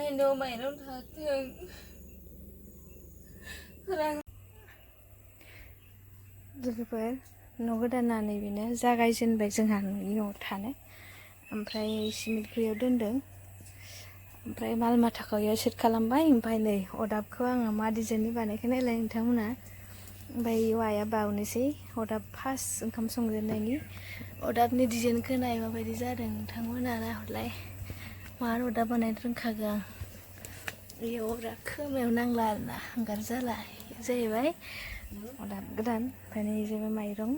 Mahindau mainan dateng. Logoफोर न' गोदाना नैबेनो जागायजेनबाय जोंहा न'नि न'आव थानो ओमफ्राय सिमेन्टखौ इयाव दोनदों ओमफ्राय माल माथाखौ इयाव सेट खालामबाय ओमफ्राय नै अदाबखौ आङो मा डिजाइननि बानायखो नायलाय नोंथांमोना ओमफ्राय इयाव आइया बावनोसै अदाब फार्स्ट ओंखाम संजेननायनि अदाबनि डिजाइनखौ नाय माबायदि जादों नोंथांमोना नायहरलाय मा अदाब बानायनो रोंखागौ आं इयाव अरा खोमायाव नांला आरोना हांगार जाला जाहैबाय अदाब गोदान ओमफ्राय नै जेबो माइरं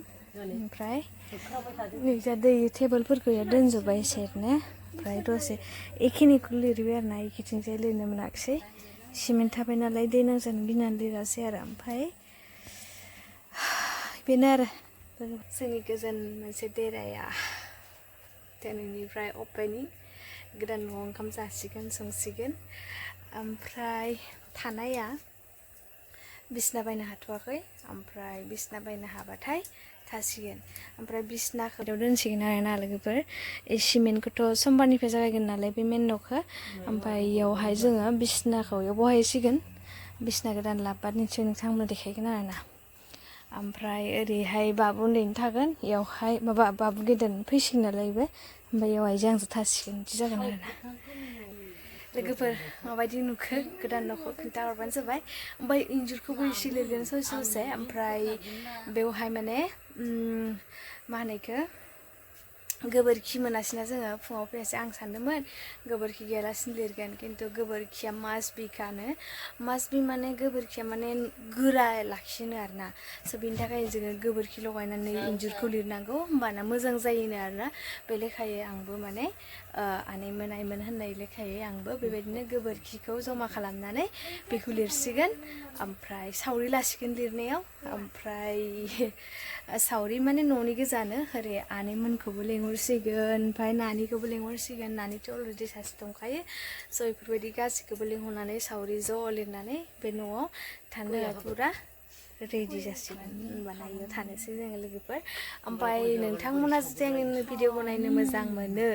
ओमफ्राय नैजा दै टेबोलफोरखौ इयाव दोनजोब्बाय सेरनो ओमफ्राय दसे एखिनिखौ लिरबाय आरोना एखिथिंजाय लिरनो मोनाखिसै सिमेन्ट थाबाय नालाय दै नांजानो गिनानै लिरासै आरो ओमफ्राय बेनो आरो जोंनि गोजोन मोनसे देराया दिनैनिफ्राय अपेनिं गोदान न'आव ओंखाम जासिगोन संसिगोन ओमफ्राय थानाया बिसना बायनो हाथ'वाखै ओमफ्राय बिसना बायनो हाबाथाय थासिगोन ओमफ्राय बिसनाखौ दोनसिगोन आरोना लोगोफोर सिमेन्टखौथ' समबारनिफ्राय जागायगोन नालाय बे मेन न'खौ ओमफ्राय इयावहाय जोङो बिसनाखौ इयाव बहायसिगोन बिसना गोदान लाबोबा निसय नोंथांमोननो देखायगोन आरोना ओमफ्राय ओरैहाय बाबु उन्दैनि थागोन इयावहाय माबा बाबु गेदेरनि फैसिगोन नालाय बेबो ओमफ्राय इयावहाय जोंजों थासिगोन बिदि जागोन आरोना लोगोफोर माबायदि नुखो गोदान न'खौ खिन्थाहरबानो जाबाय ओमफ्राय इन्जुरखौबो एसे लिरगोन ससे ओमफ्राय बेवहाय माने मा होनो इखो गोबोरखि मोनासैना जोङो फुङाव फैयासै आं सानदोंमोन गोबोरखि गैयालासिनो लिरगोन खिन्थु गोबोरखिया मास्ट बि माने गोबोरखिया माने गोरा लाखिनो आरोना स' बिनि थाखाय जोङो गोबोरखि लगायनानै इन्जुरखौ लिरनांगौ होमबाना मोजां जायोनो आरोना बे लेखायै आंबो माने आनैमोन होननाय लेखायै आंबो बेबायदिनो गोबोरखिखौ जमा खालामनानै बेखौ लिरसिगोन ओमफ्राय सावरि लासिगोन लिरनायाव ओमफ्राय सावरि माने न'नि गोजानो ओरै आनैमोनखौबो लेंहरसिगोन ओमफ्राय नानिखौबो लेंहरसिगोन नानिथ' अलरेडि सासे दंखायो स' बेफोरबायदि गासैखौबो लेंहरनानै सावरि ज' लिरनानै बे न'आव थानो फुरा रेडि जासिगोन होनबाना इयाव थानोसै जोङो लोगोफोर ओमफ्राय नोंथांमोना जुदि आंनि भिडिअ बनायनो मोजां मोनो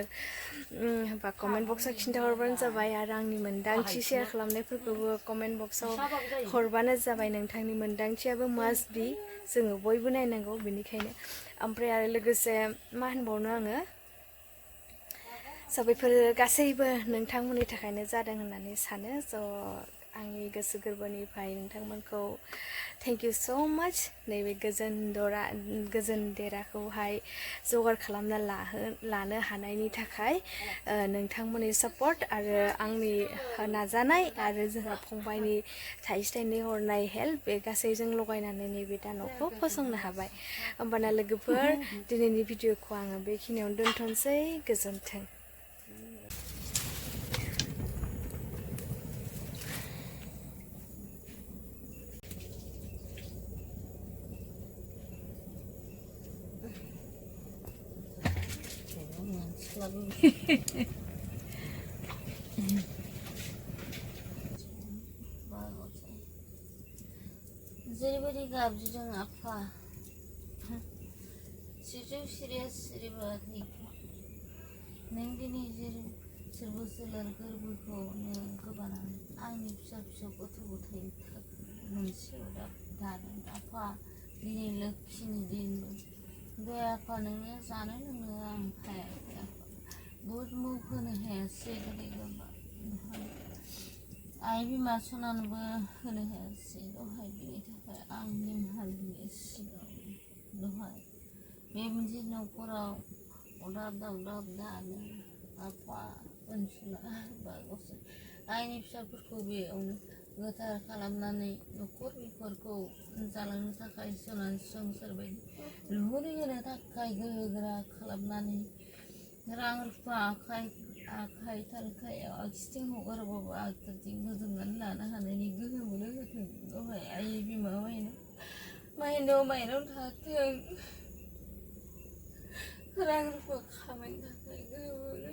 होमबा कमेन्ट बक्सआव खिन्थाहरबानो जाबाय आरो आंनि मोन्दांथि शेयार खालामनायफोरखौबो कमेन्ट बक्सआव हरबानो जाबाय नोंथांनि मोन्दांथियाबो मास्ट बि जोङो बयबो नायनांगौ बेनिखायनो ओमफ्राय आरो लोगोसे मा होनबावनो आङो स' बेफोर गासैबो नोंथांमोननि थाखायनो जादों होननानै सानो स' आंनि गोसो गोरबोनिफ्राय नोंथांमोनखौ थेंक इउ स' माच नैबे गोजोन देराखौहाय जगार खालामना लानो हानायनि थाखाय नोंथांमोननि सापर्ट आरो आंनि नाजानाय आरो जोंहा फंबायनि थाइसे थाइनै हरनाय हेल्प बे गासैजों लगायनानै नैबे दा न'खौ फसंनो हाबाय होमबाना लोगोफोर दिनैनि भिडिअखौ आङो बेखिनियावनो दोनथ'नोसै गोजोन्थों जेरैबायदि गाबज्रिदों आफा सिजौ सिरिया सिरिबाखै नों दिनै सोरबो सोलोर गोरबोखौनो गोबानानै आंनि फिसा गथ' गथाय मोनसे अदाब दादों आफा दिनै लोक्षिनि दिन दे आफा नोङो जानो लोंनो आं हायाखै आफा बुहुद मुख होनो हायासै गोदै गोबा आइ बिमा सनानोबो होनो हायासै दहाय बिनि थाखाय आं निमाहा बिनो सिगाङाव दहाय बे मोनसे न'खराव अदाब दावदाब दानो आफा ओनसोला बागसै आइनि फिसाफोरखौ बेयावनो गोथार खालामनानै न'खर बिखरखौ जालांनो थाखाय संसार बायदि लुहुरि होनो थाखाय गोहोगोरा खालामनानै रां रुफा आखाइ थारखायाव आगसिथिं हगारबाबो आगदाथिं बोजबनानै लानो हानायनि गोहोखौनो होथों दहाय आइ बिमा माइनाव माइनाव थाथों रां रुफा खामायनो थाखाय गोहोखौनो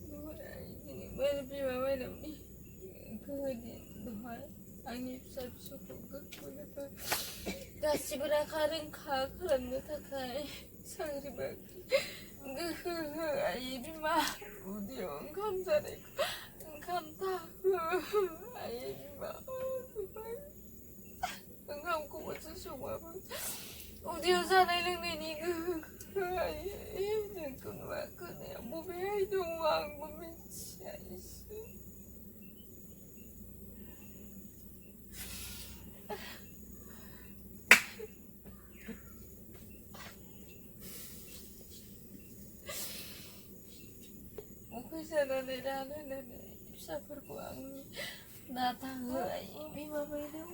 दहाय दिनै बिमा माइनावनि गोहोनि दहाय आंनि फिसौखौ गोग्गो गासिबो राखा रोंखा खालामनो थाखाय साख्रि बाख्रि गोहो हो आइ बिमा उदैयाव ओंखाम जानायखौ Wnkham tak Ayni Wnkham ku Mwdwisw Udah sana ilang niniga nagkunwakan ya bumihay doang bumisyayas mungkin sana nila sa perkuang datang ay may babay daw